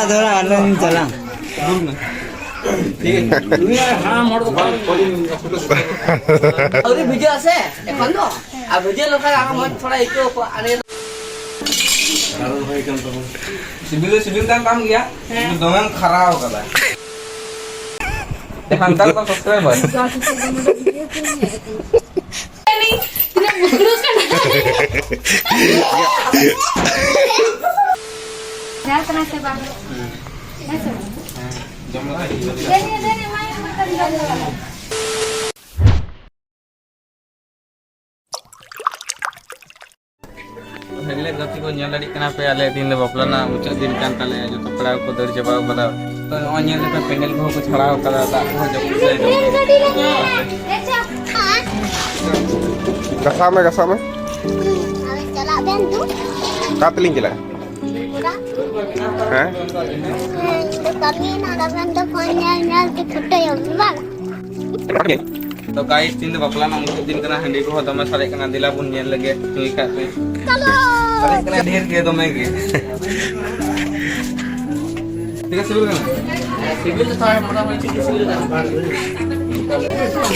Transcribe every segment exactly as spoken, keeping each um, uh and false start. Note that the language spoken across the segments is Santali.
ᱫᱷᱚᱨᱟ ᱟᱞᱚᱢ ᱪᱟᱞᱟᱜ᱾ ᱩᱱᱤ ᱦᱟᱲᱟᱢ ᱦᱚᱲ ᱫᱚ ᱵᱟᱝ᱾ ᱟᱹᱣᱨᱤ ᱵᱷᱤᱡᱟᱹᱜ ᱟᱥᱮ ᱮᱠᱷᱚᱱ ᱫᱚ᱾ ᱟᱨ ᱵᱷᱤᱡᱟᱹᱜ ᱞᱮᱠᱷᱟᱱ ᱟᱨᱦᱚᱸ ᱢᱚᱡᱽ ᱛᱷᱚᱲᱟ ᱟᱹᱭᱠᱟᱹᱣ ᱠᱚᱜᱼᱟ᱾ ᱟᱨ ᱥᱤᱵᱤᱞ ᱫᱚ ᱥᱤᱵᱤᱞ ᱠᱟᱱ ᱛᱟᱢ ᱜᱮᱭᱟ, ᱦᱮᱸ᱾ ᱫᱚᱢᱮᱢ ᱠᱷᱟᱨᱟᱣ ᱠᱟᱫᱟ᱾ ᱦᱟᱱᱛᱟᱲ ᱠᱚ subscriber᱾ ᱛᱤᱱᱟᱹᱜ ᱵᱩᱡᱷᱟᱹᱣ ᱠᱟᱱᱟ᱾ ᱡᱟᱦᱟᱸ ᱠᱟᱱᱟ ᱥᱮ ᱵᱟᱝ? ᱦᱮᱸ ᱥᱮ ᱵᱟᱝ? ᱦᱮᱸ, ᱡᱚᱢ ᱞᱮᱠᱷᱟᱡ ᱜᱮ᱾ ᱫᱮᱱ, ᱫᱮᱱ, ᱮᱢᱟᱭ ᱢᱮ, ᱢᱤᱫᱴᱟᱝ ᱡᱚᱢ ᱞᱮᱠᱷᱟᱡ᱾ ᱦᱮᱸ, ᱜᱟᱛᱮ ᱠᱚ, ᱧᱮᱞ ᱫᱟᱲᱮᱭᱟᱜ ᱠᱟᱱᱟ ᱯᱮ, ᱟᱞᱮ ᱫᱤᱱ ᱫᱚ ᱵᱟᱯᱞᱟ ᱨᱮᱱᱟᱜ ᱢᱩᱪᱟᱹᱫ ᱫᱤᱱ ᱠᱟᱱ ᱛᱟᱞᱮᱭᱟ᱾ ᱡᱚᱛᱚ ᱯᱮᱲᱟ ᱠᱚᱠᱚ ᱫᱟᱹᱲ ᱪᱟᱵᱟ ᱟᱠᱟᱫᱟ᱾ ᱛᱚ, ᱱᱚᱜᱼᱚᱭ ᱧᱮᱞ ᱞᱮᱯᱮ, ᱯᱮᱱᱰᱮᱞ ᱠᱚᱦᱚᱸ ᱠᱚ ᱪᱷᱟᱲᱟᱣ ᱟᱠᱟᱫᱟ, ᱫᱟᱜ ᱠᱚᱦᱚᱸ ᱡᱚᱯᱚᱜ ᱠᱟᱱᱟ᱾ ᱜᱷᱟᱥᱟᱣ ᱢᱮ, ᱜᱷᱟᱥᱟᱣ ᱢᱮ᱾ ᱦᱩᱸ, ᱟᱫᱚ ᱪᱟᱞᱟᱜ ᱵᱮᱱ ᱫᱩ᱾ ᱚᱠᱟ ᱛᱮᱞᱤᱧ ᱪᱟᱞᱟᱜᱼᱟ? ᱚᱲᱟᱜ᱾ ᱦᱮᱸ? ᱦᱮᱸ, ᱤᱧ ᱫᱚ ᱠᱟᱹᱢᱤ ᱦᱮᱱᱟᱜ, ᱟᱵᱮᱱ ᱫᱚ ᱯᱷᱳᱱ ᱧᱮᱞ ᱧᱮᱞ ᱛᱮ ᱪᱷᱩᱴᱟᱹᱭᱟᱵᱮᱱ ᱵᱟᱝ? ᱛᱚ guys, ᱛᱤᱦᱤᱧ ᱫᱚ ᱵᱟᱯᱞᱟ ᱨᱮᱱᱟᱜ ᱢᱩᱪᱟᱹᱫ ᱫᱤᱱ ᱠᱟᱱᱟ, ᱦᱟᱺᱰᱤ ᱠᱚᱦᱚᱸ ᱫᱚᱢᱮ ᱥᱟᱨᱮᱡ ᱠᱟᱱᱟ, ᱫᱮᱞᱟ ᱵᱚᱱ ᱧᱮᱞ ᱞᱮᱜᱮ, ᱧᱩᱭ ᱠᱷᱟᱡ ᱯᱮ᱾ ᱪᱚᱞᱚ᱾ ᱥᱟᱨᱮᱡ ᱠᱟᱱᱟ ᱰᱷᱮᱨ ᱜᱮ, ᱫᱚᱢᱮ ᱜᱮ᱾ ᱴᱷᱤᱠ ᱟᱪᱷᱮ, ᱥᱤᱵᱤᱞ ᱠᱟᱱᱟ? ᱥᱤᱵᱤᱞ ᱫᱚ ᱛᱷᱚᱲᱟ ᱢᱚᱴᱟᱢᱩᱴᱤ ᱴᱷᱤᱠ ᱜᱮ ᱥᱤᱵᱤᱞ ᱠᱟᱱᱟ᱾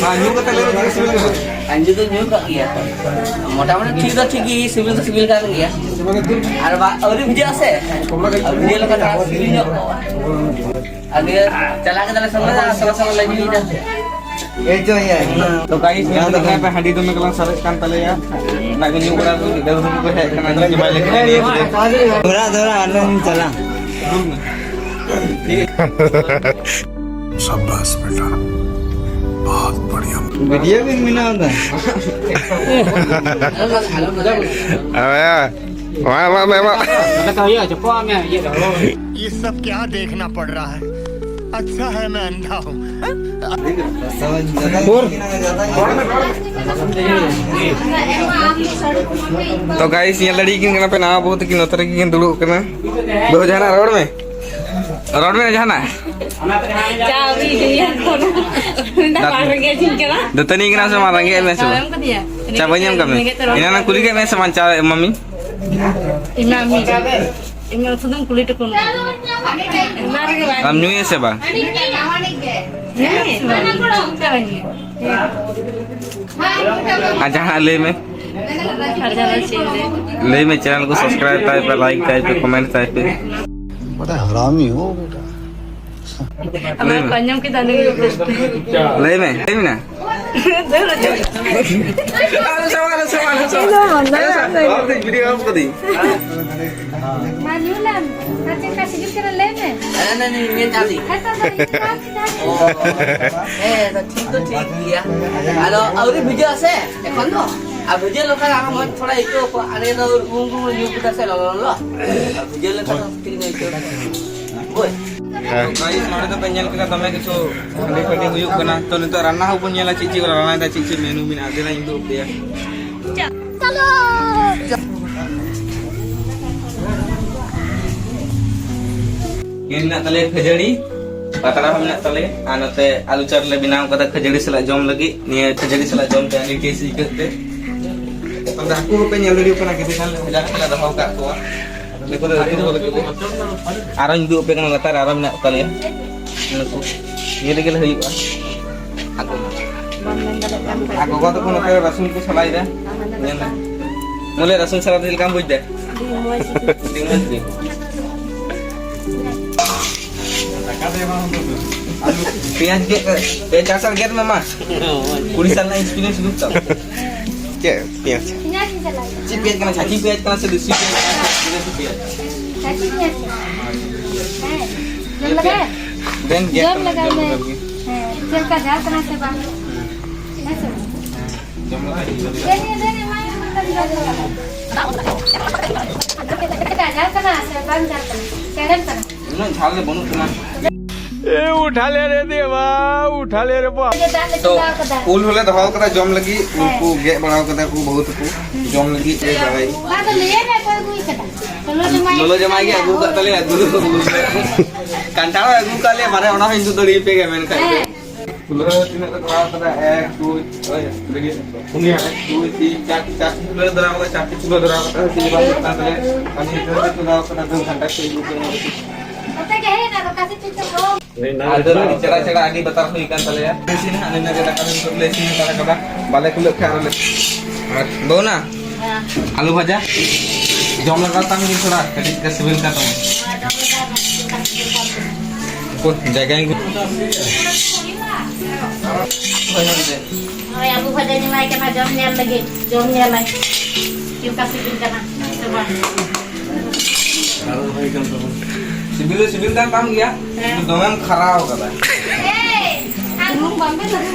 ᱢᱟ, ᱧᱩ ᱠᱟᱛᱮ ᱞᱟᱹᱭ ᱢᱮ, ᱪᱮᱫ ᱥᱤᱵᱤᱞ ᱠᱟᱱᱟ? ᱟᱨ ᱧᱩ ᱫᱚ ᱧᱩ ᱠᱟᱜ ᱜᱮᱭᱟ᱾ ᱢᱚᱴᱟᱢᱩᱴᱤ ᱴᱷᱤᱠ ᱫᱚ ᱴᱷᱤᱠ ᱜᱮ, ᱥᱤᱵᱤᱞ ᱫᱚ ᱥᱤᱵᱤᱞ ᱠᱟᱱ ᱜᱮᱭᱟ᱾ ᱟᱨ ᱵᱟ-, ᱟᱹᱣᱨᱤ ᱵᱷᱤᱡᱟᱹᱜ ᱟᱥᱮ? ᱟᱨ ᱵᱷᱤᱡᱟᱹᱜ ᱞᱮᱠᱟ ᱛᱷᱚᱲᱟ ᱥᱤᱵᱤᱞ ᱧᱚᱜ ᱠᱚᱜᱼᱟ᱾ ᱟᱨ ᱱᱤᱭᱟᱹ ᱪᱟᱞᱟᱣ ᱠᱟᱛᱮ ᱞᱮ ᱥᱚᱸᱜᱮ ᱫᱟ, ᱥᱚᱸᱜᱮ ᱥᱚᱸᱜᱮ ᱞᱮ ᱧᱩᱭᱮᱫᱟ᱾ ᱮᱭ ᱪᱚ, ᱤᱭᱟᱹ᱾ ᱛᱚ guys, ᱧᱮᱞ ᱫᱟᱲᱮᱭᱟᱜ ᱠᱟᱱᱟ ᱯᱮ, ᱦᱟᱺᱰᱤ ᱫᱚᱢᱮ ᱜᱮᱞᱟᱝ ᱥᱟᱨᱮᱡ ᱠᱟᱱ ᱛᱟᱞᱮᱭᱟ᱾ ᱚᱱᱟ ᱜᱮ ᱧᱩ ᱵᱟᱲᱟ ᱠᱚ, ᱫᱟᱹᱣ ᱫᱟᱹᱣ ᱠᱚ ᱦᱮᱡ ᱠᱟᱱᱟ, ᱧᱩ ᱪᱟᱵᱟᱭ ᱞᱟᱹᱜᱤᱫ ᱞᱮ ᱱᱤᱭᱟᱹ ᱠᱚᱨᱮ᱾ ᱫᱷᱚᱨᱟ, ᱫᱷᱚᱨᱟ, ᱟᱞᱚᱢ ᱪᱟᱞᱟᱜ᱾ ᱫᱩᱞ ᱢᱮ᱾ ᱴᱷᱤᱠ ᱜᱮᱭᱟ᱾ शाबाश बेटा, बहुत बढ़िया। ᱵᱷᱤᱰᱤᱭᱳ ᱵᱤᱱ ᱵᱮᱱᱟᱣ ᱮᱫᱟ? ᱟᱞᱚᱢ ᱪᱟᱞᱟᱜ᱾ ᱟᱞᱚᱢ ᱪᱟᱞᱟᱜ᱾ ᱟᱵᱮ, ᱮᱢᱟᱜ ᱢᱮ, ᱮᱢᱟᱜ ᱢᱮ, ᱮᱢᱟᱜ ᱢᱮ᱾ ᱠᱟᱛᱷᱟ ᱦᱩᱭᱩᱜᱼᱟ, ᱪᱚᱯᱚᱜ ᱟᱜ ᱢᱮ, ᱤᱭᱟᱹ ᱫᱚ᱾ ये सब क्या देखना पड़ रहा है? अच्छा है मैं अंधा हूँ। ᱯᱩᱨ᱾ ᱛᱚ guys, ᱧᱮᱞ ᱫᱟᱲᱮᱭᱟᱠᱤᱱ ᱠᱟᱱᱟ ᱯᱮ, ᱱᱟᱣᱟ ᱵᱟᱹᱦᱩ ᱛᱟᱹᱠᱤᱱ ᱱᱚᱛᱮ ᱨᱮᱜᱮ ᱠᱤᱱ ᱫᱩᱲᱩᱵ ᱠᱟᱱᱟ᱾ ᱵᱟᱹᱦᱩ, ᱡᱟᱦᱟᱱᱟᱜ ᱨᱚᱲ ᱢᱮ, ᱨᱚᱲ ᱢᱮ ᱡᱟᱦᱟᱱᱟᱜ᱾ ᱪᱟ ᱟᱹᱜᱩᱭ ᱫᱤᱧᱟ ᱠᱳᱱᱳ᱾ ᱫᱟᱜ ᱨᱮᱸᱜᱮᱡ ᱤᱧ ᱠᱟᱱᱟ᱾ ᱫᱟᱹᱛᱟᱹᱱᱤ ᱠᱟᱱᱟ ᱥᱮ ᱵᱟᱝ? ᱨᱮᱸᱜᱮᱡ ᱢᱮ ᱥᱮ ᱵᱟᱝ? ᱮᱢ ᱠᱟᱫᱤᱧᱟ? ᱪᱟ ᱵᱟᱹᱧ ᱮᱢ ᱠᱟᱫ ᱢᱮ? ᱨᱮᱸᱜᱮᱡ ᱛᱮ ᱨᱚᱲ ᱮᱱᱟᱱ ᱠᱩᱞᱤ ᱠᱮᱫ ᱢᱮ ᱥᱮ ᱵᱟᱝ, ᱪᱟ ᱮᱢᱟᱢᱤᱧ? ᱮᱢᱟᱢᱤᱧ᱾ ᱤᱧ ᱢᱟ ᱥᱩᱫᱩᱢ ᱠᱩᱞᱤ ᱴᱩᱠᱩᱱ ᱠᱟᱱᱟ᱾ ᱟᱢ ᱧᱩᱭᱟ ᱥᱮ ᱵᱟᱝ? ᱦᱮᱸ, ᱪᱮᱫᱟᱜ ᱵᱟᱹᱧ ᱧᱩᱭᱟ? ᱟᱨ ᱡᱟᱦᱟᱱᱟᱜ ᱞᱟᱹᱭ ᱢᱮ᱾ ᱟᱨ ᱡᱟᱦᱟᱱᱟᱜ ᱪᱮᱫ ᱤᱧ ᱞᱟᱹᱭᱟ? ᱞᱟᱹᱭ ᱢᱮ, channel ᱠᱚ subscribe ᱛᱟᱭ ᱯᱮ, like ᱛᱟᱭ ᱯᱮ, comment ᱛᱟᱭ ᱯᱮ᱾ ᱵᱟᱰᱟ ᱦᱟᱨᱟᱢᱤ ᱦᱳ ᱵᱮᱴᱟ᱾ ᱟᱢᱟᱜ ᱞᱟᱹᱭ ᱢᱮ᱾ ᱠᱚ ᱟᱸᱡᱚᱢ ᱠᱮᱫᱟ, ᱩᱱᱤ ᱜᱮ ᱵᱮᱥ ᱛᱮ᱾ ᱞᱟᱹᱭ ᱢᱮ, ᱞᱟᱹᱭ ᱢᱮ ᱱᱟ᱾ ᱫᱟᱹᱲ ᱦᱚᱪᱚ᱾ ᱟᱞᱚ ᱥᱟᱵ, ᱟᱞᱚ ᱥᱟᱵ, ᱟᱞᱚ ᱥᱟᱵ᱾ ᱤᱧ ᱫᱚ ᱵᱟᱝ, ᱟᱞᱚ ᱥᱟᱵ᱾ ᱵᱟᱝ, ᱵᱟᱝ᱾ ᱵᱷᱤᱰᱤᱭᱳ ᱚᱯᱷ ᱠᱟᱹᱫᱟᱹᱧ᱾ ᱢᱟ ᱧᱩ ᱞᱮᱢ᱾ ᱟᱨ ᱪᱮᱫ ᱞᱮᱠᱟ ᱥᱤᱵᱤᱞ ᱠᱟᱱᱟ ᱞᱟᱹᱭ ᱢᱮ᱾ ᱦᱮᱸ, ᱦᱮᱸ, ᱦᱮᱸ, ᱧᱮᱞ ᱧᱟᱢ ᱫᱤᱧ᱾ ᱦᱮᱸ, ᱛᱚ, ᱛᱚ, ᱤᱧ ᱢᱟ ᱪᱮᱫ ᱦᱚᱸ ᱚ, ᱦᱮᱸ, ᱛᱚ, ᱴᱷᱤᱠ ᱫᱚ ᱴᱷᱤᱠ ᱜᱮᱭᱟ᱾ ᱟᱫᱚ ᱟᱹᱣᱨᱤ ᱵᱷᱤᱡᱟᱹᱜ ᱟᱥᱮ ᱮᱠᱷᱚᱱ ᱫᱚ᱾ ᱟᱨ ᱵᱷᱤᱡᱟᱹᱜ ᱞᱮᱠᱷᱟᱱ ᱟᱨᱦᱚᱸ ᱢᱚᱡᱽ ᱛᱷᱚᱲᱟ ᱟᱹᱭᱠᱟᱹᱣ ᱠᱚᱜᱼᱟ᱾ ᱟᱨ ᱱᱤᱭᱟᱹ ᱫᱚ ᱩᱢ ᱠᱚ ᱧᱩ ᱠᱮᱫᱟ ᱥᱮ ᱞᱚᱞᱚ ᱞᱚᱞᱚ᱾ ᱟᱨ ᱵᱷᱤᱡᱟᱹᱜ ᱞᱮᱠᱷᱟᱱ ᱫᱚ ᱴᱷᱤᱠ ᱧᱚᱜ ᱟᱹᱭᱠᱟᱹᱣ ᱠᱚᱜᱼᱟ᱾ ᱦᱳᱭ᱾ ᱦᱮᱸ᱾ ᱜᱟᱭᱤᱥ, ᱱᱚᱰᱮ ᱫᱚᱯᱮ ᱧᱮᱞ ᱠᱮᱫᱟ ᱫᱚᱢᱮ ᱠᱤᱪᱷᱩ ᱦᱟᱺᱰᱤ ᱯᱷᱟᱺᱰᱤ ᱦᱩᱭᱩᱜ ᱠᱟᱱᱟ᱾ ᱛᱚ, ᱱᱤᱛᱚᱜ ᱨᱟᱱᱱᱟ ᱦᱚᱸᱵᱚᱱ ᱧᱮᱞᱟ ᱪᱮᱫ ᱪᱮᱫ ᱠᱚ ᱨᱟᱱᱱᱟᱭᱮᱫᱟ, ᱪᱮᱫ ᱪᱮᱫ ᱢᱮᱱᱩ ᱢᱮᱱᱟᱜᱼᱟ᱾ ᱫᱮᱞᱟᱧ ᱩᱫᱩᱜ ᱟᱯᱮᱭᱟ᱾ ᱱᱤᱭᱟᱹ ᱢᱮᱱᱟᱜ ᱛᱟᱞᱮᱭᱟ ᱠᱷᱟᱹᱡᱟᱹᱲᱤ, ᱯᱟᱛᱲᱟ ᱦᱚᱸ ᱢᱮᱱᱟᱜ ᱛᱟᱞᱮᱭᱟ, ᱟᱨ ᱱᱚᱛᱮ ᱟᱞᱩ ᱪᱟᱴ ᱞᱮ ᱵᱮᱱᱟᱣ ᱠᱟᱫᱟ ᱠᱷᱟᱹᱡᱟᱹᱲᱤ ᱥᱟᱞᱟᱜ ᱡᱚᱢ ᱞᱟᱹᱜᱤᱫ᱾ ᱱᱤᱭᱟᱹ ᱠᱷᱟᱹᱡᱟᱹᱲᱤ ᱥᱟᱞᱟᱜ ᱡᱚᱢ ᱛᱮ ᱟᱹᱰᱤ ᱴᱮᱥᱴ ᱟᱹᱭᱠᱟᱹᱜ ᱛᱮ᱾ ᱛᱚᱵᱮ ᱦᱟᱹᱠᱩ ᱦᱚᱸᱯᱮ ᱧᱮᱞ ᱫᱟᱲᱮᱭᱟᱠᱚ ᱠᱟᱱᱟ, ᱠᱤᱪᱷᱩ ᱜᱟᱱ ᱞᱮ ᱵᱷᱟᱡᱟ ᱠᱟᱛᱮ ᱞᱮ ᱫᱚᱦᱚ ᱟᱠᱟᱫ ᱠᱚᱣᱟ᱾ ᱱᱩᱠᱩ ᱫᱚ ᱟᱹᱛᱩ ᱫᱚᱦᱚ ᱞᱟᱹᱜᱤᱫ ᱞᱮ᱾ ᱟᱨᱚᱧ ᱩᱫᱩᱜ ᱟᱯᱮ ᱠᱟᱱᱟ, ᱞᱟᱛᱟᱨ ᱨᱮ ᱟᱨᱚ ᱢᱮᱱᱟᱜ ᱠᱚ ᱛᱟᱞᱮᱭᱟ᱾ ᱱᱩᱠᱩ ᱤᱭᱟᱹ ᱨᱮᱜᱮ ᱞᱮ ᱦᱩᱭᱩᱜᱼᱟ᱾ ᱟᱠᱚ᱾ ᱵᱟᱢ ᱢᱮᱱ ᱫᱟᱲᱮᱭᱟᱜ ᱠᱟᱱ ᱠᱷᱟᱡ᱾ ᱟᱨ ᱜᱚᱜᱚ ᱛᱟᱠᱚ ᱱᱚᱛᱮ ᱨᱟᱹᱥᱩᱱ ᱠᱚ ᱥᱟᱞᱟᱭᱮᱫᱟ᱾ ᱵᱟᱢ ᱢᱮᱱ ᱫᱟᱲᱮᱭᱟᱜ ᱧᱮᱞ ᱢᱮ᱾ ᱠᱟᱱ᱾ ᱵᱚᱞᱮ ᱨᱟᱹᱥᱩᱱ ᱥᱟᱞᱟ ᱫᱚ ᱪᱮᱫ ᱞᱮᱠᱟᱢ ᱵᱩᱡᱽ ᱫᱟ? ᱟᱹᱰᱤ ᱢᱚᱡᱽ᱾ ᱟᱹᱰᱤ ᱢᱚᱡᱽ ᱜᱮ᱾ ᱯᱮᱸᱭᱟᱡᱽ ᱜᱮᱫ, ᱯᱮᱸᱭᱟᱡᱽ ᱪᱟᱥ ᱟᱨ ᱜᱮᱫ ᱢᱮ ᱢᱟ᱾ ᱠᱩᱲᱤ ᱥᱟᱞ ᱨᱮᱱᱟᱜ experience ᱩᱫᱩᱜ ᱛᱟᱢ᱾ ᱪᱮᱫ ᱯᱮᱸᱭᱟᱡᱽ? ᱯᱮᱸᱭᱟᱡᱽ ᱤᱧ ᱪᱟᱞᱟᱜ ᱠᱟᱱᱟ᱾ ᱪᱮᱫ ᱯᱮᱸᱭᱟᱡᱽ ᱠᱟᱱᱟ? ᱪᱷᱟᱹᱪᱤ ᱯᱮᱸᱭᱟᱡᱽ ᱠᱟᱱᱟ ᱥᱮ ᱫᱮᱥᱤ ᱯᱮᱸᱭᱟᱡᱽ ᱠᱟᱱᱟ? ᱫᱮᱥᱤ ᱯᱮᱸᱭᱟᱡᱽ᱾ ᱪᱷᱟᱹᱪᱤ ᱯᱮᱸᱭᱟᱡᱽ ᱠᱟᱱᱟ᱾ ᱦᱮᱸ᱾ ᱡᱚᱢ ᱞᱮᱜᱟᱭ? ᱫᱮᱱ ᱜᱮᱫ ᱡᱚᱢ ᱠᱟᱢᱮ, ᱞᱮᱜᱟᱭ ᱡᱚᱢ ᱢᱮ᱾ ᱞᱮᱜᱟᱭ᱾ ᱦᱮᱸ, ᱪᱮᱫ ᱞᱮᱠᱟ ᱡᱷᱟᱞ ᱠᱟᱱᱟ ᱥᱮ ᱵᱟᱝ? ᱦᱮᱸ ᱥᱮ ᱵᱟᱝ? ᱡᱚᱢ ᱞᱮᱜᱟᱭ᱾ ᱫᱮᱱ, ᱫᱮᱱ, ᱮᱢᱟᱭ ᱢᱮ, ᱢᱤᱫᱴᱟᱝ ᱡᱚᱢ ᱞᱮᱜᱟᱭ᱾ ᱪᱮᱫ ᱞᱮᱠᱟ ᱡᱷᱟᱞ ᱠᱟᱱᱟ ᱥᱮ ᱵᱟᱝ ᱡᱷᱟᱞ ᱠᱟᱱᱟ? ᱪᱮᱲᱮᱢ ᱠᱟᱱᱟ? ᱩᱱᱟᱹᱜ ᱡᱷᱟᱞ ᱫᱚ ᱵᱟᱹᱱᱩᱜ ᱠᱟᱱᱟ᱾ ᱮ, ᱩᱴᱷᱟ ᱞᱮ ᱨᱮ ᱫᱮᱣᱟ, ᱩᱴᱷᱟ ᱞᱮ ᱨᱮ ᱵᱟ᱾ ᱫᱟᱜ ᱞᱮ ᱛᱚ, ᱪᱚᱸᱫᱟ ᱟᱠᱟᱫᱟ᱾ ᱩᱞ ᱦᱚᱸᱞᱮ ᱫᱚᱦᱚ ᱟᱠᱟᱫᱟ ᱡᱚᱢ ᱞᱟᱹᱜᱤᱫ᱾ ᱩᱞ ᱦᱮᱸ᱾ ᱠᱚ ᱜᱮᱫ ᱵᱟᱲᱟ ᱟᱠᱟᱫᱟ ᱠᱚ ᱵᱟᱹᱦᱩ ᱛᱟᱠᱚ᱾ ᱡᱚᱢ ᱞᱟᱹᱜᱤᱫ ᱞᱮ ᱫᱚᱦᱚᱭ᱾ ᱵᱟᱵᱟ ᱫᱚ ᱞᱟᱹᱭᱟᱭ ᱢᱮ ᱚᱠᱚᱭ ᱟᱹᱜᱩᱭ ᱠᱟᱫᱟ᱾ ᱞᱚᱞᱚ ᱡᱚᱢᱟᱭ ᱜᱮ ᱟᱹᱜᱩ ᱟᱠᱟᱫ ᱛᱟᱞᱮᱭᱟ, ᱟᱹᱜᱩ ᱫᱚ ᱟᱹᱜᱩ ᱠᱟᱫᱟ᱾ ᱠᱟᱱᱴᱷᱟᱲ ᱦᱚᱸ ᱟᱹᱜᱩ ᱟᱠᱟᱫ ᱞᱮᱭᱟ, ᱢᱟᱱᱮ ᱚᱱᱟ ᱦᱚᱸ ᱤᱧ ᱫᱚ ᱫᱟᱲᱮ ᱟᱯᱮ ᱜᱮ ᱢᱮᱱᱠᱷᱟᱱ᱾ ᱦᱮᱸ᱾ ᱪᱩᱞᱦᱟᱹ ᱛᱤᱱᱟᱹᱜ ᱞᱮ ᱫᱷᱚᱨᱟᱣ ᱠᱟᱫᱟ? ᱮᱠ, ᱫᱩᱭ, ᱳᱭ, ᱞᱟᱹᱜᱤᱫ᱾ ᱯᱩᱱᱭᱟ᱾ ᱮᱠ, ᱫᱩᱭ, ᱛᱤᱱ, ᱪᱟᱨ, ᱪᱟᱨ ᱪᱩᱞᱦᱟᱹ ᱞᱮ ᱫᱷᱚᱨᱟᱣ ᱠᱟᱫᱟ, ᱪᱟᱨ ᱪᱩᱞᱦᱟᱹ ᱫᱷᱚᱨᱟᱣ ᱠᱟᱫᱟ᱾ ᱛᱤᱱ ᱵᱟᱡᱮ ᱠᱟᱱ ᱛᱟᱞᱮᱭᱟ? ᱟᱨ ᱱᱤᱛ ᱫᱷᱟᱹᱵᱤᱡ ᱪᱚᱸᱫᱟ ᱠᱟᱱᱟ, ᱫᱩ ᱜᱷᱚᱱᱴᱟ ᱠᱷᱚᱱ ᱦᱩᱭᱩᱜ ᱠᱟᱱᱟ᱾ ᱟᱫᱚ ᱟᱹᱰᱤ ᱪᱮᱦᱨᱟ ᱪᱮᱦᱨᱟ ᱟᱹᱰᱤ ᱵᱟᱛᱟᱨ ᱦᱩᱭ ᱠᱟᱱ ᱛᱟᱞᱮᱭᱟ᱾ ᱤᱥᱤᱱ ᱦᱟᱸᱜ ᱱᱤᱱᱟᱹᱜ ᱜᱮ ᱫᱟᱠᱟ ᱫᱚ ᱱᱤᱛᱚᱜ ᱞᱮ ᱤᱥᱤᱱ ᱦᱟᱛᱟᱲ ᱠᱟᱫᱟ᱾ ᱵᱟᱞᱮ ᱠᱩᱞᱟᱹᱜ ᱠᱷᱟᱱ ᱟᱨᱚ ᱞᱮ, ᱟᱨ ᱵᱟᱹᱦᱩ ᱱᱟ? ᱦᱮᱸ᱾ ᱟᱞᱩ ᱵᱷᱟᱡᱟ ᱡᱚᱢ ᱞᱟᱜᱟᱣ ᱛᱟᱢ ᱜᱮ ᱛᱷᱚᱲᱟ, ᱠᱟᱹᱴᱤᱡ ᱛᱮ ᱥᱤᱵᱤᱞ ᱠᱟᱱ ᱛᱟᱢᱟ᱾ ᱦᱮᱸ, ᱡᱚᱢ ᱞᱟᱜᱟᱣ ᱛᱟᱢ ᱜᱮ᱾ ᱩᱠᱩᱨ ᱡᱟᱭᱜᱟ ᱜᱮ᱾ ᱦᱳᱭ, ᱟᱹᱞᱩ ᱵᱷᱟᱡᱟᱧ ᱮᱢᱟᱭ ᱠᱟᱱᱟ, ᱡᱚᱢ ᱧᱮᱞ ᱞᱟᱹᱜᱤᱫ, ᱡᱚᱢ ᱧᱮᱞᱟᱭ ᱪᱮᱫ ᱞᱮᱠᱟ ᱥᱤᱵᱤᱞ ᱠᱟᱱᱟ ᱥᱮ ᱵᱟᱝ᱾ ᱥᱤᱵᱤᱞ ᱫᱚ ᱥᱤᱵᱤᱞ ᱠᱟᱱ ᱛᱟᱢ ᱜᱮᱭᱟ, ᱦᱮᱸ᱾ ᱠᱤᱱᱛᱩ ᱫᱚᱢᱮᱢ ᱠᱷᱟᱨᱟᱣ ᱠᱟᱫᱟ᱾ ᱮᱭ, ᱟᱨ ᱵᱩᱞᱩᱝ ᱵᱟᱢ ᱢᱮᱥᱟ ᱠᱟᱫᱟ᱾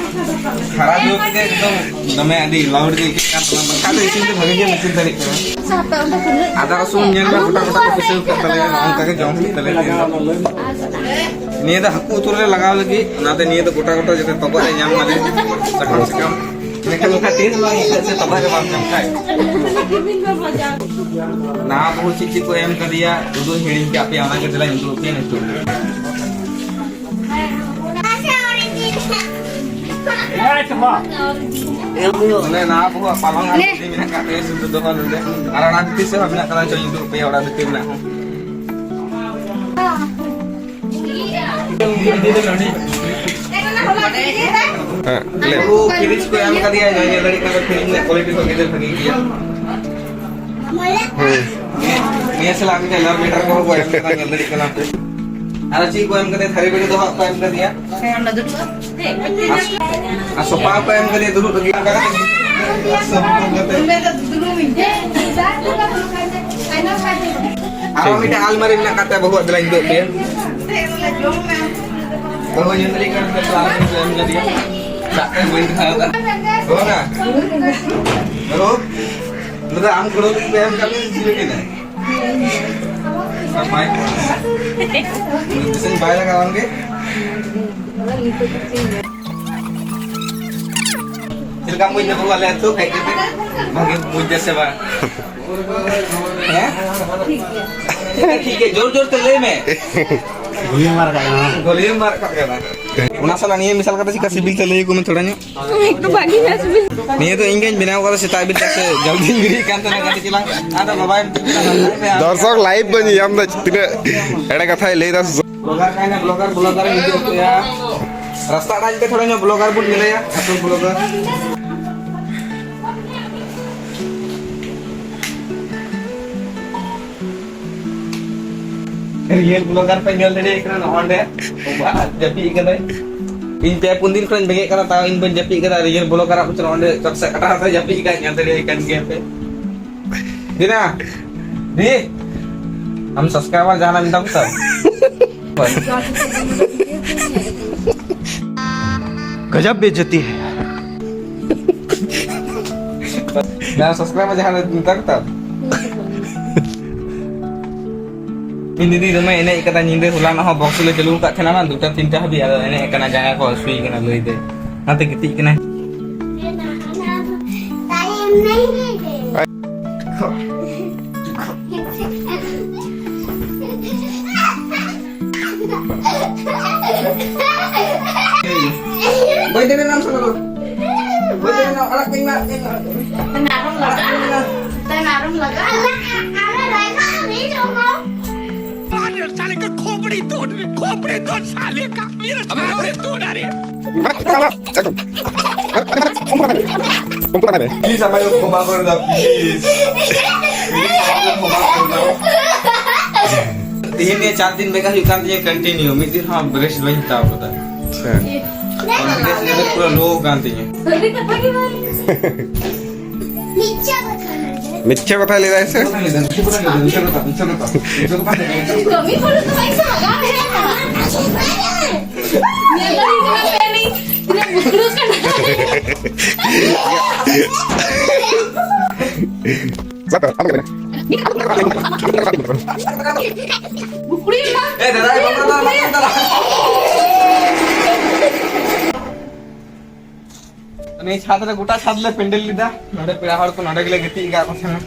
ᱠᱷᱟᱨᱟ ᱡᱩ ᱛᱮᱜᱮ ᱮᱠᱫᱚᱢ ᱫᱚᱢᱮ ᱟᱹᱰᱤ ᱞᱟᱣᱩᱰ ᱜᱮ ᱟᱹᱭᱠᱟᱹᱜ ᱠᱟᱱ ᱛᱟᱢᱟ, ᱵᱟᱠᱷᱟᱡ ᱫᱚ ᱤᱥᱤᱱ ᱫᱚ ᱵᱷᱟᱜᱮ ᱜᱮᱢ ᱤᱥᱤᱱ ᱫᱟᱲᱮᱭᱟᱜ ᱠᱟᱱᱟ᱾ ᱟᱫᱟ ᱨᱟᱹᱥᱩᱱ ᱧᱮᱞ ᱢᱮ, ᱜᱚᱴᱟ ᱜᱚᱴᱟ ᱠᱚ ᱯᱤᱥᱟᱹᱣ ᱠᱟᱜ ᱛᱟᱞᱮᱭᱟ, ᱱᱚᱜᱼᱚ ᱱᱚᱝᱠᱟ ᱜᱮ ᱡᱚᱢ ᱦᱩᱭᱩᱜ ᱛᱟᱞᱮᱭᱟ ᱛᱮᱦᱮᱧ ᱫᱚ᱾ ᱱᱤᱭᱟᱹ ᱫᱚ ᱦᱟᱹᱠᱩ ᱩᱛᱩ ᱨᱮᱞᱮ ᱞᱟᱜᱟᱣ ᱞᱟᱹᱜᱤᱫ, ᱚᱱᱟᱛᱮ ᱱᱤᱭᱟᱹ ᱫᱚ ᱜᱚᱴᱟ ᱜᱚᱴᱟ ᱡᱟᱛᱮ ᱛᱚᱜᱚᱡ ᱞᱮ ᱧᱟᱢ ᱢᱟᱞᱮ, ᱥᱟᱠᱟᱢ ᱥᱟᱠᱟᱢ᱾ ᱤᱱᱟᱹᱠᱷᱟᱱ ᱚᱱᱠᱟ ᱴᱮᱥᱴ ᱵᱟᱝ ᱟᱹᱭᱠᱟᱹᱜ ᱥᱮ, ᱛᱚᱜᱚᱡ ᱨᱮ ᱵᱟᱢ ᱧᱟᱢ ᱠᱷᱟᱡ᱾ ᱱᱟᱣᱟ ᱵᱟᱹᱦᱩ ᱪᱮᱫ ᱪᱮᱫ ᱠᱚ ᱮᱢ ᱠᱟᱫᱮᱭᱟ, ᱩᱫᱩᱜ ᱦᱤᱲᱤᱧ ᱠᱟᱜ ᱯᱮᱭᱟ, ᱚᱱᱟ ᱜᱮ ᱫᱮᱞᱟᱧ ᱩᱫᱩᱜ ᱟᱯᱮᱭᱟ ᱱᱤᱛᱚᱜ᱾ ᱚᱱᱮ ᱱᱟᱣᱟ ᱵᱟᱹᱦᱩᱣᱟᱜ ᱯᱟᱞᱚᱝ ᱟᱨ ᱜᱚᱫᱤ ᱢᱮᱱᱟᱜ ᱠᱟᱜ ᱛᱟᱭᱟ, ᱥᱩᱫᱷᱩ ᱫᱚᱦᱚ ᱱᱚᱰᱮ᱾ ᱟᱨ ᱚᱱᱟ ᱵᱷᱤᱛᱤᱨ ᱥᱮᱫ ᱦᱚᱸ ᱢᱮᱱᱟᱜ ᱠᱟᱫᱟ, ᱪᱚᱧ ᱩᱫᱩᱜ ᱟᱯᱮᱭᱟ ᱚᱲᱟᱜ ᱵᱷᱤᱛᱤᱨ ᱨᱮᱱᱟᱜ ᱦᱚᱸ᱾ ᱦᱮᱸ, ᱞᱟᱹᱭ ᱢᱮ᱾ ᱵᱟᱹᱦᱩ ᱯᱷᱤᱨᱤᱡᱽ ᱠᱚ ᱮᱢ ᱠᱟᱫᱮᱭᱟ, ᱧᱮᱞ ᱫᱟᱲᱮᱭᱟᱜ ᱠᱟᱱᱟ ᱯᱷᱤᱨᱤᱡᱽ ᱨᱮᱱᱟᱜ ᱠᱳᱣᱟᱞᱤᱴᱤ ᱦᱚᱸ ᱜᱮ ᱵᱷᱟᱜᱮ ᱜᱮᱭᱟ᱾ ᱦᱩᱸ᱾ ᱱᱤᱭᱟᱹ ᱥᱟᱞᱟᱜ ᱢᱤᱫᱴᱮᱱ ᱞᱟᱵᱷ ᱞᱮᱴᱟᱨ ᱠᱚᱦᱚᱸ ᱠᱚ ᱮᱢ ᱠᱟᱫᱟ, ᱧᱮᱞ ᱫᱟᱲᱮᱭᱟᱜ ᱠᱟᱱᱟ ᱯᱮ᱾ ᱟᱨ ᱪᱮᱫ ᱠᱚ ᱮᱢ ᱠᱟᱫᱟ? ᱛᱷᱟᱹᱨᱤ ᱵᱟᱹᱴᱤ ᱫᱚ ᱦᱟᱸᱜ ᱠᱚ ᱮᱢ ᱠᱟᱫᱮᱭᱟ᱾ ᱦᱮᱸ, ᱚᱸᱰᱮ ᱫᱩᱲᱩᱵ ᱠᱟᱛᱮ᱾ ᱟᱨ, ᱟᱨ ᱥᱚᱯᱟ ᱦᱚᱸᱠᱚ ᱮᱢ ᱠᱟᱫᱮᱭᱟ ᱫᱩᱲᱩᱵ ᱞᱟᱹᱜᱤᱫ᱾ ᱚᱱᱠᱟ ᱠᱟᱛᱮ ᱥᱚᱯᱟ ᱠᱟᱛᱮ᱾ ᱟᱨᱦᱚᱸ ᱢᱤᱫᱴᱮᱱ ᱟᱞᱢᱟᱨᱤ ᱢᱮᱱᱟᱜ ᱠᱟᱫ ᱛᱟᱭᱟ ᱵᱟᱹᱦᱩᱣᱟᱜ, ᱫᱮᱞᱟᱧ ᱩᱫᱩᱜ ᱟᱯᱮᱭᱟ᱾ ᱵᱟᱹᱦᱩ ᱧᱮᱞ ᱫᱟᱲᱮᱭᱟᱜ ᱠᱟᱱᱟ ᱯᱮ, ᱟᱞᱢᱟᱨᱤ ᱠᱚ ᱮᱢ ᱠᱟᱫᱮᱭᱟ᱾ ᱥᱟᱵ ᱠᱟᱜ ᱵᱟᱹᱧ ᱫᱚᱦᱚ ᱠᱟᱫᱟ᱾ ᱵᱟᱹᱦᱩ ᱱᱟ? ᱵᱟᱹᱦᱩ? ᱱᱚᱰᱮ ᱟᱢ ᱜᱚᱲᱚ ᱞᱟᱹᱜᱤᱫ ᱯᱮ ᱮᱢ ᱠᱟᱫ ᱢᱮᱭᱟ, ᱪᱤᱞᱤ ᱠᱟᱱᱟᱭ? ᱱᱟᱯᱟᱭ ᱠᱚ᱾ ᱩᱱᱤ ᱵᱮᱥᱤᱧ ᱵᱟᱭ ᱞᱟᱜᱟᱣ ᱟᱢ ᱜᱮ? ᱪᱮᱫ ᱞᱮᱠᱟᱢ ᱵᱩᱡᱽ ᱮᱫᱟ ᱵᱟᱹᱵᱩ, ᱟᱞᱮ ᱟᱹᱛᱩ ᱦᱮᱡ ᱠᱟᱛᱮ? ᱵᱷᱟᱜᱮᱢ ᱵᱩᱡᱽ ᱮᱫᱟ ᱥᱮ ᱵᱟᱝ? ᱦᱮᱸ? ᱴᱷᱤᱠ ᱜᱮᱭᱟ, ᱡᱳᱨ ᱡᱳᱨ ᱛᱮ ᱞᱟᱹᱭ ᱢᱮ᱾ ᱜᱩᱞᱤ ᱢᱟᱨ ᱠᱟᱜ ᱠᱟᱱᱟ᱾ ᱜᱩᱞᱤ ᱢᱟᱨ ᱠᱟᱜ ᱠᱟᱱᱟ᱾ ᱚᱱᱟ ᱥᱟᱞᱟᱜ ᱱᱤᱭᱟᱹ ᱢᱮᱥᱟᱞ ᱠᱟᱛᱮ ᱪᱮᱠᱟ ᱥᱤᱵᱤᱞ ᱛᱮ ᱞᱟᱹᱭ ᱟᱠᱚ ᱢᱮ ᱛᱷᱚᱲᱟ ᱧᱚᱜ᱾ ᱮᱠᱴᱩ ᱵᱷᱟᱜᱤ ᱜᱮ ᱥᱤᱵᱤᱞ᱾ ᱱᱤᱭᱟᱹ ᱫᱚ ᱤᱧ ᱜᱮᱧ ᱵᱮᱱᱟᱣ ᱠᱟᱫᱟ, ᱥᱮᱛᱟᱜ ᱵᱮᱨ ᱪᱮᱫᱟᱜ ᱥᱮ ᱡᱚᱞᱫᱤᱧ ᱵᱮᱨᱮᱫ ᱠᱟᱱ ᱛᱟᱦᱮᱱᱟ ᱠᱟᱹᱴᱤᱡ ᱪᱮᱞᱟᱝ᱾ ᱟᱫᱚ ᱵᱟᱵᱟᱭ ᱫᱚᱨᱥᱚᱠ live ᱵᱚᱱ ᱧᱟᱢ ᱮᱫᱟ, ᱛᱤᱱᱟᱹᱜ ᱮᱲᱮ ᱠᱟᱛᱷᱟᱭ ᱞᱟᱹᱭ ᱮᱫᱟ᱾ ᱵᱞᱚᱜᱟᱨ ᱠᱟᱱᱟ, ᱵᱞᱚᱜᱟᱨ, ᱵᱞᱚᱜᱟᱨ ᱤᱧ ᱩᱫᱩᱜ ᱟᱯᱮᱭᱟ᱾ ᱨᱟᱥᱛᱟ ᱟᱲᱟᱝ ᱛᱮ ᱛᱷᱚᱲᱟ ᱧᱚᱜ ᱵᱞᱚᱜᱟᱨ ᱵᱚᱱ ᱧᱮᱞᱮᱭᱟ, ᱟᱥᱚᱞ ᱵᱞᱚᱜᱟᱨ᱾ ᱨᱤᱭᱮᱞ ᱵᱞᱚᱜᱟᱨ ᱯᱮ ᱧᱮᱞ ᱫᱟᱲᱮᱭᱟᱭ ᱠᱟᱱᱟ ᱱᱚᱜᱼᱚ ᱱᱚᱸᱰᱮ᱾ ᱵᱟᱵᱟ, ᱡᱟᱹᱯᱤᱫ ᱠᱟᱫᱟᱭ᱾ ᱤᱧ ᱯᱮ ᱯᱩᱱ ᱫᱤᱱ ᱠᱷᱚᱱᱤᱧ ᱵᱮᱸᱜᱮᱫ ᱠᱟᱱᱟ, ᱛᱟᱣ ᱤᱧ ᱵᱟᱹᱧ ᱡᱟᱹᱯᱤᱫ ᱠᱟᱫᱟ᱾ ᱨᱤᱭᱮᱞ ᱵᱞᱚᱜᱟᱨ ᱟᱜ ᱯᱤᱪᱷᱚᱱ ᱚᱸᱰᱮ ᱪᱚᱴ ᱥᱮᱫ ᱠᱟᱴᱟ ᱦᱟᱛᱟᱭ ᱡᱟᱹᱯᱤᱫ ᱠᱟᱫ, ᱧᱮᱞ ᱫᱟᱲᱮᱭᱟᱭ ᱠᱟᱱ ᱜᱮᱭᱟ ᱯᱮ᱾ ᱫᱤᱱᱟ, ᱫᱤ, ᱟᱢ subscriber ᱡᱟᱦᱟᱱᱟᱜ ᱢᱮᱛᱟᱢ ᱛᱚ? ᱜᱚᱡᱚᱵ ᱵᱮᱡᱚᱛᱤ ᱦᱮ ᱭᱟᱨ᱾ ᱡᱟᱦᱟᱸ subscriber ᱡᱟᱦᱟᱸ ᱱᱮᱛᱟᱨ ᱛᱟᱢ᱾ ᱤᱧ ᱫᱤᱫᱤ ᱫᱚᱢᱮ ᱮᱱᱮᱡ ᱠᱟᱫᱟ ᱧᱤᱫᱟᱹ, ᱦᱚᱞᱟᱱᱚᱜ ᱦᱚᱸ ᱵᱚᱠᱥ ᱞᱮ ᱪᱟᱹᱞᱩ ᱟᱠᱟᱫ ᱛᱟᱦᱮᱱᱟ ᱵᱟᱝ, ᱫᱩᱴᱟ ᱛᱤᱱᱴᱟ ᱦᱟᱹᱵᱤᱡ, ᱟᱫᱚ ᱮᱱᱮᱡ ᱠᱟᱱᱟ, ᱡᱟᱸᱜᱟ ᱠᱚ ᱦᱟᱹᱥᱩᱭ ᱠᱟᱱᱟ ᱞᱟᱹᱭ ᱛᱮ, ᱚᱱᱟᱛᱮ ᱜᱤᱛᱤᱡ ᱠᱟᱱᱟᱭ᱾ ᱵᱟᱹᱧ ᱫᱮᱵᱮ ᱱᱟᱢ ᱥᱟᱞᱟ ᱫᱚ᱾ ᱵᱟᱹᱧ ᱫᱮᱵᱮ ᱱᱟᱢ, ᱟᱲᱟᱜ ᱠᱟᱹᱧ ᱢᱮ, ᱟᱲᱟᱜ ᱠᱟᱹᱧ ᱢᱮ᱾ ᱱᱟᱨᱚᱢ ᱞᱟᱜᱟ᱾ ᱛᱮ ᱱᱟᱨᱚᱢ ᱞᱟᱜᱟ᱾ ᱟᱞᱮ, ᱟᱞᱮ ᱨᱟᱭᱵᱟ ᱟᱹᱰᱤ ᱡᱚᱢᱟ᱾ ᱥᱟᱞᱮ ᱠᱟ ᱠᱷᱳᱯᱲᱤ ᱛᱳᱲ, ᱠᱷᱳᱯᱲᱤ ᱛᱳᱲ ᱥᱟᱞᱮ ᱠᱟ, ᱢᱮᱨᱟ ᱠᱷᱳᱯᱲᱤ ᱛᱳᱲ ᱟᱨᱮ᱾ ᱩᱱᱠᱩ ᱫᱚ ᱢᱮ᱾ Please, ᱟᱢᱟᱜ ᱠᱷᱚᱢᱟ ᱠᱚᱨᱮ ᱫᱟᱣ, please. ᱛᱮᱦᱮᱧ ᱱᱤᱭᱟᱹ ᱪᱟᱨ ᱫᱤᱱ ᱵᱮᱸᱜᱮᱫ ᱦᱩᱭᱩᱜ ᱠᱟᱱ ᱛᱤᱧᱟᱹ continue, ᱢᱤᱫ ᱫᱤᱱ ᱦᱚᱸ rest ᱵᱟᱹᱧ ᱦᱟᱛᱟᱣ ᱠᱟᱫᱟ᱾ ᱟᱪᱪᱷᱟ᱾ Confidence level ᱯᱩᱨᱟᱹ low ᱠᱟᱱ ᱛᱤᱧᱟᱹ᱾ ᱥᱟᱹᱨᱤ ᱠᱟᱛᱷᱟ ᱜᱮ ᱵᱷᱟᱭ᱾ ᱢᱤᱪᱷᱟ ᱠᱟᱛᱷᱟ ᱞᱟᱹᱭ ᱫᱟᱭ ᱥᱮ? ᱠᱟᱹᱢᱤ ᱠᱚᱨᱮ ᱫᱚ ᱵᱟᱭ ᱥᱟᱦᱟᱜᱼᱟ᱾ ᱧᱮᱞ ᱫᱟᱲᱮᱭᱟᱜ ᱠᱟᱱᱟ ᱯᱮ ᱩᱱᱤ ᱛᱤᱱᱟᱹᱜ ᱵᱩᱠᱲᱩ ᱠᱟᱱᱟ᱾ ᱵᱩᱠᱲᱩ ᱮᱱᱟ᱾ ᱮ, ᱫᱟᱫᱟ, ᱵᱟᱝ, ᱵᱟᱝ, ᱵᱟᱝ, ᱵᱟᱝ, ᱵᱟᱝ᱾ ᱱᱤᱭᱟᱹ ᱪᱷᱟᱫᱽ ᱨᱮ ᱜᱚᱴᱟ ᱪᱷᱟᱫᱽ ᱞᱮ ᱯᱮᱱᱰᱮᱞ ᱞᱮᱫᱟ᱾ ᱱᱚᱰᱮ ᱯᱮᱲᱟ ᱦᱚᱲ ᱠᱚ ᱱᱚᱰᱮ ᱜᱮᱞᱮ ᱜᱤᱛᱤᱡ ᱟᱠᱟᱫ ᱠᱚ ᱛᱟᱦᱮᱱᱟ᱾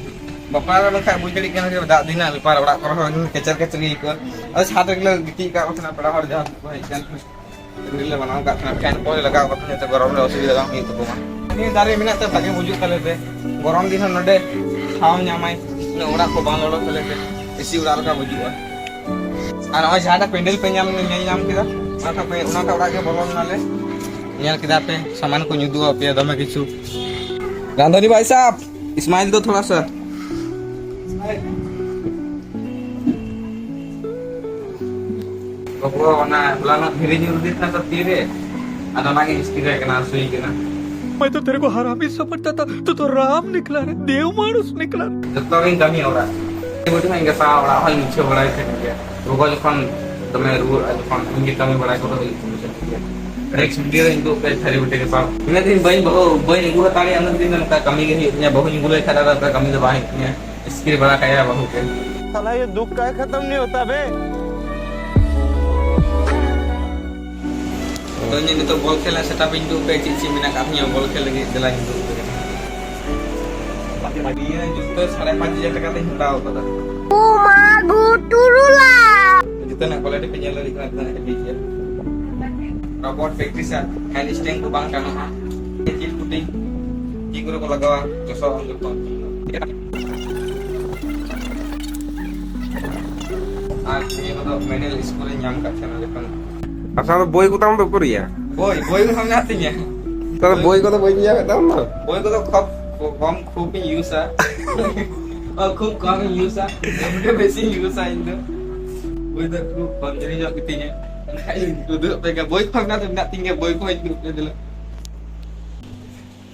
ᱵᱟᱯᱞᱟ ᱨᱮ ᱵᱟᱠᱷᱟᱡ ᱵᱩᱡᱽ ᱫᱟᱲᱮᱭᱟᱜ ᱠᱟᱱᱟ ᱡᱮ ᱫᱟᱜ ᱫᱤᱱ ᱨᱮᱱᱟᱜ ᱵᱮᱯᱟᱨ, ᱚᱲᱟᱜ ᱠᱚᱨᱮ ᱦᱚᱸ ᱠᱮᱪᱮᱨ ᱠᱮᱪᱮᱨ ᱜᱮ ᱟᱹᱭᱠᱟᱹᱜᱼᱟ᱾ ᱟᱫᱚ ᱪᱷᱟᱫᱽ ᱨᱮᱜᱮ ᱞᱮ ᱜᱤᱛᱤᱡ ᱟᱠᱟᱫ ᱠᱚ ᱛᱟᱦᱮᱱᱟ, ᱯᱮᱲᱟ ᱦᱚᱲ ᱡᱟᱦᱟᱸ ᱛᱤᱱᱟᱹᱜ ᱠᱚ ᱦᱮᱡ ᱟᱠᱟᱱ᱾ ᱨᱤᱞ ᱞᱮ ᱵᱮᱱᱟᱣ ᱟᱠᱟᱫ ᱛᱟᱦᱮᱱᱟ, ᱯᱷᱮᱱ ᱠᱚ ᱞᱟᱜᱟᱣ ᱟᱠᱟᱫ ᱛᱟᱦᱮᱱᱟ, ᱡᱟᱛᱮ ᱜᱚᱨᱚᱢ ᱨᱮ ᱚᱥᱩᱵᱤᱫᱷᱟ ᱵᱟᱝ ᱦᱩᱭᱩᱜ ᱛᱟᱠᱚ ᱢᱟ᱾ ᱱᱤᱭᱟᱹ ᱫᱟᱨᱮ ᱢᱮᱱᱟᱜ ᱛᱮ ᱵᱷᱟᱜᱮ ᱵᱩᱡᱩᱜ ᱛᱟᱞᱮ ᱛᱮ, ᱜᱚᱨᱚᱢ ᱫᱤᱱ ᱦᱚᱸ ᱱᱚᱰᱮ ᱪᱷᱟᱣ ᱧᱟᱢᱟᱭ, ᱩᱱᱟᱹᱜ ᱚᱲᱟᱜ ᱠᱚ ᱵᱟᱝ ᱞᱚᱞᱚ ᱛᱟᱞᱮ ᱛᱮ ᱮᱥᱤ ᱚᱲᱟᱜ ᱞᱮᱠᱟ ᱵᱩᱡᱩᱜᱼᱟ᱾ ᱟᱨ ᱱᱚᱜᱼᱚᱭ ᱡᱟᱦᱟᱸᱴᱟᱜ ᱯᱮᱱᱰᱮᱞ ᱯᱮ ᱧᱟᱢ, ᱧᱮᱞ ᱧᱟᱢ ᱠᱮᱫᱟ, ᱚᱱᱟᱴᱟᱜ ᱯᱮ, ᱚᱱᱟᱴᱟᱜ ᱚᱲᱟᱜ ᱜᱮ ᱵᱚᱞᱚ ᱞᱮᱱᱟᱞᱮ᱾ ᱧᱮᱞ ᱠᱮᱫᱟ ᱯᱮ, ᱥᱟᱢᱟᱱ ᱠᱚᱧ ᱩᱫᱩᱜ ᱟᱯᱮᱭᱟ ᱫᱚᱢᱮ ᱠᱤᱪᱷᱩ᱾ ᱨᱟᱸᱫᱷᱩᱱᱤ ᱵᱷᱟᱭ ᱥᱟᱵ, ᱥᱢᱟᱭᱤᱞ ᱫᱚ ᱛᱷᱚᱲᱟ ᱥᱟ᱾ ᱜᱚᱜᱚ ᱚᱱᱟ ᱦᱚᱞᱟᱱᱚᱜ ᱫᱷᱤᱨᱤ ᱧᱩᱨ ᱞᱮᱱ ᱛᱟᱦᱮᱸ ᱛᱤᱨᱮ, ᱟᱫᱚ ᱚᱱᱟᱜᱮ ᱤᱥᱠᱤᱨ ᱟᱭ ᱠᱟᱱᱟ, ᱦᱟᱹᱥᱩᱭ ᱠᱟᱱᱟ᱾ मैं तो तेरे को हरामी समझता था, तू तो राम निकला रे, देव मानुष निकला रे। ᱡᱚᱛᱚ ᱜᱤᱧ ᱠᱟᱹᱢᱤᱭᱟ ᱚᱲᱟᱜ᱾ ᱵᱩᱰᱷᱤ ᱦᱚᱸᱧ ᱜᱟᱥᱟᱣᱟ, ᱚᱲᱟᱜ ᱦᱚᱸᱧ ᱢᱩᱪᱷᱟᱹᱣ ᱵᱟᱲᱟᱭ ᱛᱟᱦᱮᱸ ᱜᱮᱭᱟ᱾ ᱜᱚᱜᱚ ᱡᱚᱠᱷᱚᱱ ᱫᱚᱢᱮ ᱨᱩᱣᱟᱹᱜᱼᱟ, ᱡᱚᱠᱷᱚᱱ ᱤᱧ ᱜᱮ ᱠᱟᱹᱢᱤ ᱵᱟᱲᱟᱭ ᱠᱚᱫᱚ ᱦᱩᱭᱩᱜ ᱛᱤᱧᱟ᱾ ᱱᱮᱠᱥᱴ ᱵᱷᱤᱰᱤᱭᱳ ᱨᱮ ᱤᱧ ᱫᱚ ᱯᱮ ᱛᱷᱟᱹᱨᱤ ᱵᱟᱹᱴᱤ ᱜᱟᱥᱟᱣ᱾ ᱤᱱᱟᱹᱜ ᱫᱤᱱ ᱵᱟᱹᱧ ᱵᱟᱹᱦᱩ, ᱵᱟᱹᱧ ᱟᱹᱜᱩ ᱦᱟᱛᱟᱲᱮᱭᱟ, ᱩᱱᱟᱹᱜ ᱫᱤᱱ ᱫᱚ ᱱᱚᱝᱠᱟ ᱠᱟᱹᱢᱤ ᱜᱮ ᱦᱩᱭᱩᱜ ᱛᱤᱧᱟ᱾ ᱵᱟᱹᱦᱩᱧ ᱟᱹᱜᱩ ᱞᱮᱠᱷᱟᱱ ᱟᱫᱚ ᱚᱱᱠᱟ ᱠᱟᱹᱢᱤ ᱫᱚ ᱵᱟᱝ ᱦᱩᱭᱩᱜ ᱛᱤᱧᱟ᱾ ᱤᱥᱠᱤᱨ ᱵᱟᱲᱟ ᱠᱟᱭᱟ ᱵᱟᱹᱦᱩ ᱜᱮ᱾ साला ये दुख का खत्म नहीं होता बे। ᱛᱚ, ᱤᱧ ᱱᱤᱛᱚᱜ ᱵᱚᱞ ᱠᱷᱮᱞ ᱨᱮᱱᱟᱜ ᱥᱮᱴᱟᱯ ᱤᱧ ᱩᱫᱩᱜ ᱟᱯᱮᱭᱟ, ᱪᱮᱫ ᱪᱮᱫ ᱢᱮᱱᱟᱜ ᱟᱠᱟᱫ ᱛᱤᱧᱟ ᱵᱚᱞ ᱠᱷᱮᱞ ᱞᱟᱹᱜᱤᱫ, ᱫᱮᱞᱟᱧ ᱩᱫᱩᱜ ᱟᱯᱮ ᱠᱟᱱᱟ᱾ ᱱᱤᱭᱟᱹ ᱡᱩᱛᱟᱹ ᱥᱟᱲᱮ ᱯᱟᱸᱪ ᱦᱟᱡᱟᱨ ᱴᱟᱠᱟ ᱛᱤᱧ ᱦᱟᱛᱟᱣ ᱟᱠᱟᱫᱟ᱾ ᱡᱩᱛᱟᱹ ᱨᱮᱱᱟᱜ ᱠᱳᱣᱟᱞᱤᱴᱤ ᱯᱮ ᱧᱮᱞ ᱫᱟᱲᱮᱭᱟᱜ ᱠᱟᱱᱟ, ᱛᱤᱱᱟᱹᱜ ᱦᱮᱵᱤ ᱜᱮᱭᱟ᱾ ᱨᱚᱵᱚᱴ ᱯᱨᱮᱠᱴᱤᱥ ᱟᱨ ᱦᱮᱱᱰ ᱥᱴᱮᱱᱰ ᱠᱚ ᱵᱟᱝ ᱜᱟᱱᱚᱜᱼᱟ᱾ ᱪᱮᱫ ᱠᱚᱴᱤ ᱛᱤ ᱠᱚᱨᱮ ᱠᱚ ᱞᱟᱜᱟᱣᱟ, ᱪᱚᱥᱚᱜ ᱟᱢ ᱡᱚᱛᱚ᱾ ᱟᱨ ᱱᱤᱭᱟᱹ ᱠᱚᱫᱚ ᱢᱤᱰᱤᱞ ᱥᱠᱩᱞ ᱨᱮᱧ ᱧᱟᱢ ᱟᱠᱟᱫ ᱛᱟᱦᱮᱱᱟ ᱡᱚᱠᱷᱚᱱ᱾ ᱟᱪᱪᱷᱟ, ᱟᱫᱚ ᱵᱳᱭ ᱠᱚᱛᱟᱢ ᱫᱚ ᱩᱠᱩᱨ ᱭᱟ? ᱵᱳᱭ, ᱵᱳᱭ ᱠᱚᱦᱚᱸ ᱢᱮᱱᱟᱜ ᱛᱤᱧᱟ᱾ ᱛᱟᱦᱞᱮ ᱵᱳᱭ ᱠᱚᱫᱚ ᱵᱟᱹᱧ ᱧᱟᱢᱮᱫ ᱛᱟᱢ ᱫᱚ? ᱵᱳᱭ ᱠᱚᱫᱚ ᱠᱷᱩᱵ ᱠᱚᱢ, ᱠᱷᱩᱵ ᱤᱧ ᱤᱭᱩᱥᱟ᱾ ᱚ, ᱠᱷᱩᱵ ᱠᱚᱢ ᱤᱧ ᱤᱭᱩᱥᱟ᱾ ᱵᱳᱭ ᱫᱚ ᱵᱮᱥᱤᱧ ᱤᱭᱩᱥᱟ ᱤᱧ ᱫᱚ᱾ ᱵᱳᱭ ᱫᱚ ᱠᱷᱩᱵ ᱠᱚᱢ ᱡᱩᱨᱤ ᱧᱚᱜ ᱜᱮᱛᱤᱧᱟ᱾ ᱮᱱᱠᱷᱟᱡ ᱤᱧ ᱩᱫᱩᱜ ᱟᱯᱮ ᱜᱮᱭᱟ᱾ ᱵᱳᱭ ᱠᱚᱦᱚᱸ ᱢᱮᱱᱟᱜ ᱫᱚ ᱢᱮᱱᱟᱜ ᱛᱤᱧ ᱜᱮᱭᱟ, ᱵᱳᱭ ᱠᱚᱦᱚᱸ ᱤᱧ ᱩᱫᱩᱜ ᱟᱯᱮ ᱫᱮᱞᱟ᱾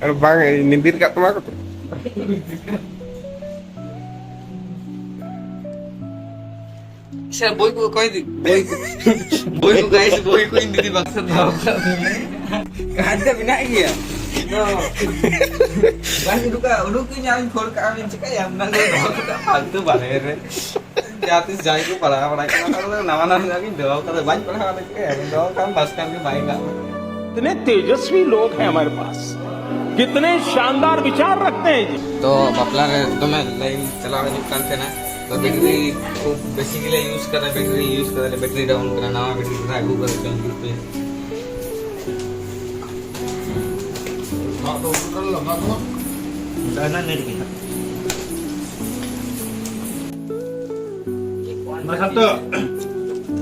ᱟᱨ ᱵᱟᱝ, ᱱᱤᱫᱤᱨ ᱠᱟᱜ ᱛᱟᱢᱟ ᱠᱚ ᱛᱚ᱾ ᱥᱮ ᱵᱳᱭ ᱠᱚ ᱚᱠᱚᱭ ᱤᱫᱤ? ᱵᱳᱭ ᱠᱚ, ᱵᱳᱭ ᱠᱚ, ᱜᱟᱭᱤᱥ, ᱵᱳᱭ ᱠᱚ ᱤᱧ ᱫᱤᱫᱤ ᱵᱟᱠᱥᱚ ᱫᱚᱦᱚ ᱠᱟᱜ ᱢᱮ᱾ ᱟᱡ ᱫᱚ ᱢᱮᱱᱟᱜ ᱜᱮᱭᱟ᱾ ᱟᱫᱚ ᱵᱟᱹᱧ ᱩᱰᱩᱠᱟ, ᱩᱰᱩᱠ ᱤᱧ ᱟᱨᱤᱧ ᱠᱷᱳᱲ ᱠᱟᱜᱼᱟ, ᱢᱮᱱ ᱪᱤᱠᱟᱹᱭᱟ? ᱚᱱᱟ ᱫᱚ ᱫᱚᱦᱚ ᱠᱟᱜ ᱯᱷᱟᱞᱛᱩ ᱵᱟᱞᱮ ᱨᱮ᱾ ᱡᱟᱦᱟᱸ ᱛᱤᱥ ᱡᱟᱦᱟᱸᱭ ᱠᱚ ᱯᱟᱲᱦᱟᱣ ᱵᱟᱲᱟᱭ ᱠᱟᱱᱟ, ᱚᱱᱟ ᱠᱚᱫᱚ ᱱᱟᱣᱟ ᱱᱟᱣᱟ ᱧᱚᱜ ᱜᱤᱧ ᱫᱚᱦᱚ ᱠᱟᱫᱟ, ᱵᱟᱹᱧ ᱯᱟᱲᱦᱟᱣ ᱞᱮᱫ ᱜᱮ, ᱫᱚᱦᱚ ᱠᱟᱜ ᱢᱟᱥᱴᱟᱨ ᱜᱮ ᱵᱟᱭ ᱜᱟᱜ᱾ इतने तेजस्वी लोग हैं हमारे पास। कितने शानदार विचार रखते हैं जी। ᱛᱚ ᱵᱟᱯᱞᱟ ᱨᱮ ᱫᱚᱢᱮ ᱞᱟᱭᱤᱱ ᱪᱟᱞᱟᱣ ᱦᱤᱡᱩᱜ ᱠᱟᱱ ᱛᱟᱦᱮᱱᱟ᱾ ᱛᱚ ᱵᱮᱴᱨᱤ ᱠᱷᱩᱵ ᱵᱮᱥᱤ ᱜᱮᱞᱮ ᱤᱭᱩᱡᱽ ᱠᱟᱫᱟ, ᱵᱮᱴᱨᱤ ᱤᱭᱩᱡᱽ ᱠᱟᱫᱟᱞᱮ, ᱵᱮᱴᱨᱤ ᱰᱟᱣᱩᱱ ᱠᱟᱱᱟ᱾ ᱱᱟᱣᱟ ᱵᱮᱴᱨᱤ ᱫᱷᱟᱨᱟ ᱟᱹᱜᱩ ᱠᱟᱛᱮ ᱯᱮ ᱦᱤᱡᱩᱜ ᱯᱮ᱾ ᱫᱟᱜ ᱫᱚ ᱩᱰᱩᱠ ᱞᱟᱜᱟᱣ ᱫᱚ᱾ ᱫᱟᱜ ᱨᱮᱱᱟᱜ ᱱᱮᱴ ᱜᱮ ᱦᱟᱸᱜ᱾ ᱦᱟᱱᱛᱚ,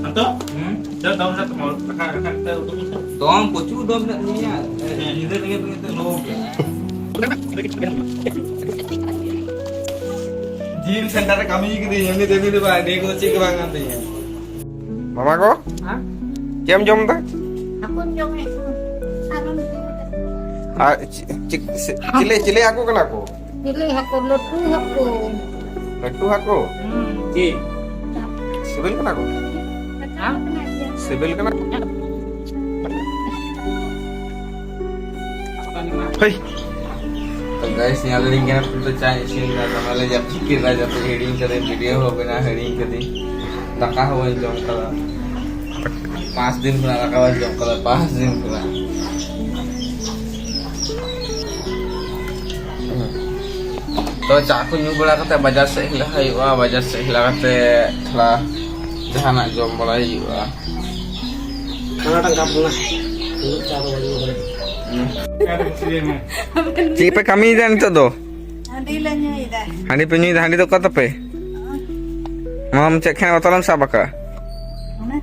ᱦᱟᱱᱛᱚ? ᱦᱩᱸ? ᱪᱮᱫ ᱫᱚᱢ ᱨᱮ ᱛᱚᱢᱟ? ᱨᱟᱠᱷᱟ, ᱨᱟᱠᱷᱟ ᱠᱟᱛᱮ ᱩᱰᱩᱠ ᱢᱮᱥᱮ᱾ ᱫᱚᱢ ᱯᱨᱚᱪᱩᱨ ᱫᱚᱢ ᱢᱮᱱᱟᱜ ᱛᱤᱧᱟ᱾ ᱦᱮᱸ, ᱧᱤᱫᱟᱹ ᱨᱮᱸᱜᱮᱡ ᱛᱮᱜᱮ ᱛᱚ ᱞᱳᱵᱷ᱾ ᱡᱤᱢ ᱥᱮᱱᱴᱟᱨ ᱨᱮ ᱠᱟᱹᱢᱤ ᱠᱤᱫᱟᱹᱧ, ᱮᱢᱱᱤ ᱛᱮᱢᱱᱤ ᱫᱚ ᱵᱟᱝ, ᱱᱤᱭᱟᱹ ᱠᱚᱫᱚ ᱪᱮᱫ ᱜᱮ ᱵᱟᱝ ᱠᱟᱱ ᱛᱤᱧᱟ᱾ ᱢᱟᱢᱟ ᱜᱚ? ᱦᱮᱸ? ᱪᱮᱫ ᱮᱢ ᱡᱚᱢ ᱮᱫᱟ? ᱦᱟᱹᱠᱩᱧ ᱡᱚᱢᱮᱫ ᱠᱚᱣᱟ᱾ ᱟᱨ ᱪᱮᱫ, ᱪᱮᱫ, ᱪᱤᱞᱤ, ᱪᱤᱞᱤ ᱦᱟᱹᱠᱩ ᱠᱟᱱᱟ ᱠᱚ? ᱪᱤᱞᱤ ᱦᱟᱹᱠᱩ? ᱞᱟᱹᱴᱩ ᱦᱟᱹᱠᱩ᱾ ᱞᱟᱹᱴᱩ ᱦᱟᱹᱠᱩ? ᱦᱩᱸ᱾ ᱪᱮᱫ? ᱥᱤᱵᱤᱞ ᱠᱟᱱᱟ ᱠᱚ? ᱦᱮᱸ? ᱥᱤᱵᱤᱞ ᱠᱟᱱᱟ ᱠᱚ? ᱦᱳᱭ᱾ ᱛᱚ ᱜᱟᱭᱥ, ᱧᱮᱞ ᱞᱤᱧ ᱠᱟᱱᱟ ᱯᱮ ᱛᱚ, ᱪᱟ ᱤᱥᱤᱱ ᱮᱫᱟ, ᱫᱚᱢᱮ ᱞᱮ ᱡᱟᱹᱯᱤᱫ ᱠᱮᱫᱟ, ᱡᱟᱹᱯᱤᱫ ᱦᱤᱲᱤᱧ ᱠᱟᱫᱟᱹᱧ, ᱵᱷᱤᱰᱤᱭᱳ ᱦᱚᱸ ᱵᱮᱱᱟᱣ ᱦᱤᱲᱤᱧ ᱠᱟᱫᱟᱹᱧ, ᱫᱟᱠᱟ ᱦᱚᱸ ᱵᱟᱹᱧ ᱡᱚᱢ ᱠᱟᱫᱟ᱾ ᱯᱟᱸᱪ ᱫᱤᱱ ᱠᱷᱚᱱᱟᱜ ᱫᱟᱠᱟ ᱵᱟᱹᱧ ᱡᱚᱢ ᱠᱟᱫᱟ, ᱯᱟᱸᱪ ᱫᱤᱱ ᱠᱷᱚᱱᱟᱜ᱾ ᱛᱚ ᱪᱟ ᱠᱚ ᱧᱩ ᱵᱟᱲᱟ ᱠᱟᱛᱮ ᱵᱟᱡᱟᱨ ᱥᱮᱫ ᱦᱤᱞᱟᱹᱜ ᱦᱩᱭᱩᱜᱼᱟ, ᱵᱟᱡᱟᱨ ᱥᱮᱫ ᱦᱤᱞᱟᱹ ᱠᱟᱛᱮ ᱛᱷᱚᱲᱟ ᱡᱟᱦᱟᱱᱟᱜ ᱡᱚᱢ ᱵᱟᱲᱟᱭ ᱦᱩᱭᱩᱜᱼᱟ᱾ ᱦᱟᱱᱟᱴᱟᱜ ᱠᱟᱯ ᱠᱟᱱᱟ᱾ ᱩᱱᱟᱹᱜ ᱪᱟ ᱫᱚ ᱵᱟᱹᱧ ᱧᱩ ᱫᱟᱲᱮᱭᱟᱜᱼᱟ᱾ ᱪᱮᱫ ᱯᱮ ᱠᱟᱹᱢᱤᱭᱮᱫᱟ ᱱᱤᱛᱚᱜ ᱫᱚ? ᱦᱟᱺᱰᱤ ᱞᱮ ᱧᱩᱭᱮᱫᱟ᱾ ᱦᱟᱺᱰᱤ ᱯᱮ ᱧᱩᱭᱮᱫᱟ? ᱦᱟᱺᱰᱤ ᱫᱚ ᱚᱠᱟ ᱛᱟᱯᱮ? ᱢᱟᱢ, ᱪᱮᱫ ᱠᱷᱟᱱ ᱵᱚᱛᱚᱞᱮᱢ ᱥᱟᱵ ᱟᱠᱟᱫ? ᱚᱱᱮ᱾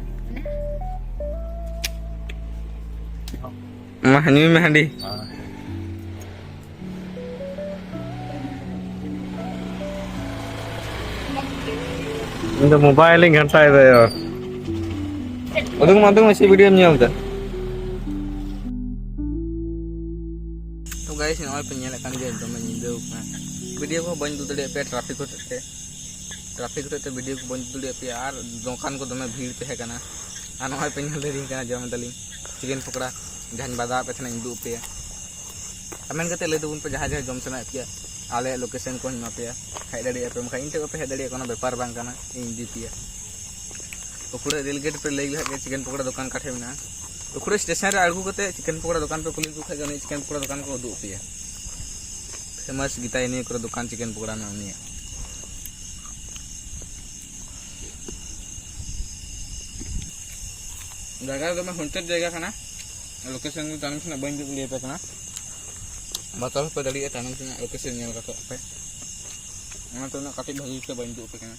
ᱢᱟ, ᱧᱩᱭ ᱢᱮ ᱦᱟᱺᱰᱤ᱾ ᱤᱧ ᱫᱚ ᱢᱳᱵᱟᱭᱤᱞ ᱤᱧ ᱜᱷᱟᱱᱴᱟᱭᱮᱫᱟ ᱭᱟ᱾ ᱩᱰᱩᱝ ᱢᱟ, ᱩᱰᱩᱝ ᱢᱮ, ᱪᱮᱫ ᱵᱷᱤᱰᱤᱭᱳᱢ ᱧᱮᱞ ᱮᱫᱟ? ᱛᱚ ᱜᱟᱭᱥ, ᱱᱚᱜᱼᱚᱭ ᱯᱮ ᱧᱮᱞᱮᱫ ᱠᱟᱱ ᱜᱮᱭᱟ, ᱫᱚᱢᱮ ᱧᱤᱫᱟᱹ ᱠᱟᱱᱟ᱾ ᱵᱷᱤᱰᱤᱭᱳ ᱠᱚ ᱵᱟᱹᱧ ᱩᱫᱩᱜ ᱫᱟᱲᱮᱭᱟᱜ ᱯᱮᱭᱟ ᱴᱨᱟᱯᱷᱤᱠ ᱦᱚᱛᱮᱡ ᱛᱮ᱾ ᱴᱨᱟᱯᱷᱤᱠ ᱦᱚᱛᱮᱡ ᱛᱮ ᱵᱷᱤᱰᱤᱭᱳ ᱠᱚ ᱵᱟᱹᱧ ᱩᱫᱩᱜ ᱫᱟᱲᱮᱭᱟᱜ ᱯᱮᱭᱟ, ᱟᱨ ᱫᱚᱠᱟᱱ ᱠᱚ ᱫᱚᱢᱮ ᱵᱷᱤᱲ ᱛᱟᱦᱮᱸ ᱠᱟᱱᱟ᱾ ᱟᱨ ᱱᱚᱜᱼᱚᱭ ᱯᱮ ᱧᱮᱞ ᱫᱟᱲᱮᱭᱟᱜ ᱠᱟᱱᱟ, ᱡᱚᱢ ᱫᱟᱞᱤᱧ ᱪᱤᱠᱮᱱ ᱯᱚᱠᱚᱲᱟ, ᱡᱟᱦᱟᱸᱧ ᱵᱟᱫᱟᱣᱟᱫ ᱯᱮ ᱛᱟᱦᱮᱱᱟ, ᱤᱧ ᱩᱫᱩᱜ ᱟᱯᱮᱭᱟ᱾ ᱠᱚᱢᱮᱱᱴ ᱠᱟᱛᱮ ᱞᱟᱹᱭ ᱛᱟᱵᱚᱱ ᱯᱮ, ᱡᱟᱦᱟᱸᱭ ᱡᱟᱦᱟᱸᱭ ᱡᱚᱢ ᱥᱟᱱᱟᱭᱮᱫ ᱯᱮᱭᱟ, ᱟᱞᱮᱭᱟᱜ ᱞᱳᱠᱮᱥᱚᱱ ᱠᱚᱧ ᱮᱢᱟ ᱯᱮᱭᱟ, ᱦᱮᱡ ᱫᱟᱲᱮᱭᱟᱜᱼᱟ ᱯᱮ᱾ ᱵᱟᱠᱷᱟᱡ ᱤᱧ ᱴᱷᱮᱱ ᱵᱟᱯᱮ ᱦᱮᱡ ᱫᱟᱲᱮᱭᱟᱜᱼᱟ, ᱠᱳᱱᱳ ᱵᱮᱯᱟᱨ ᱵᱟᱝ ᱠᱟᱱᱟ, ᱤᱧ ᱤᱫᱤ ᱯᱮᱭᱟ᱾ ᱩᱠᱷᱩᱲᱟᱹ ᱨᱮᱞ ᱜᱮᱴ ᱯᱮ ᱞᱟᱹᱭ ᱞᱮᱠᱷᱟᱱ ᱜᱮ ᱪᱤᱠᱮᱱ ᱯᱚᱠᱚᱲᱟ ᱫᱚᱠᱟᱱ ᱠᱟᱴᱷᱮ ᱢᱮᱱᱟᱜᱼᱟ᱾ ᱩᱠᱷᱩᱲᱟᱹ ᱥᱴᱮᱥᱚᱱ ᱨᱮ ᱟᱬᱜᱚ ᱠᱟᱛᱮ ᱪᱤᱠᱮᱱ ᱯᱚᱠᱚᱲᱟ ᱫᱚᱠᱟᱱ ᱯᱮ ᱠᱩᱞᱤ ᱞᱮᱠᱚ ᱠᱷᱟᱱ ᱜᱮ ᱩᱱᱤ ᱪᱤᱠᱮᱱ ᱯᱚᱠᱚᱲᱟ ᱫᱚᱠᱟᱱ ᱠᱚ ᱩᱫᱩᱜ ᱟᱯᱮᱭᱟ᱾ ᱯᱷᱮᱢᱟᱥ ᱜᱮᱛᱟᱭ ᱱᱤᱭᱟᱹ ᱠᱚᱨᱮ ᱫᱚᱠᱟᱱ ᱪᱤᱠᱮᱱ ᱯᱚᱠᱚᱲᱟ ᱨᱮᱱᱟᱜ ᱩᱱᱤᱭᱟᱜ᱾ ᱡᱟᱭᱜᱟ ᱫᱚ ᱫᱚᱢᱮ ᱦᱚᱱᱴᱮᱰ ᱡᱟᱭᱜᱟ ᱠᱟᱱᱟ᱾ ᱞᱳᱠᱮᱥᱚᱱ ᱫᱚ ᱛᱟᱭᱱᱚᱢ ᱥᱮᱱᱟᱜ ᱵᱟᱹᱧ ᱩᱫᱩᱜ ᱞᱟᱹᱭ ᱟᱯᱮ ᱠᱟᱱᱟ᱾ ᱵᱟᱛᱟᱣ ᱦᱚᱸᱯᱮ ᱫᱟᱲᱮᱭᱟᱜᱼᱟ ᱛᱟᱭᱱᱚᱢ ᱥᱮᱱᱟᱜ ᱞᱳᱠᱮᱥᱚᱱ ᱧᱮᱞ ᱠᱟᱛᱮ ᱯᱮ᱾ ᱚᱱᱟᱛᱮ ᱩᱱᱟᱹᱜ ᱠᱟᱹᱴᱤᱡ ᱵᱷᱟᱹᱜᱤ ᱛᱮ ᱵᱟᱹᱧ ᱩᱫᱩᱜ ᱟᱯᱮ ᱠᱟᱱᱟ᱾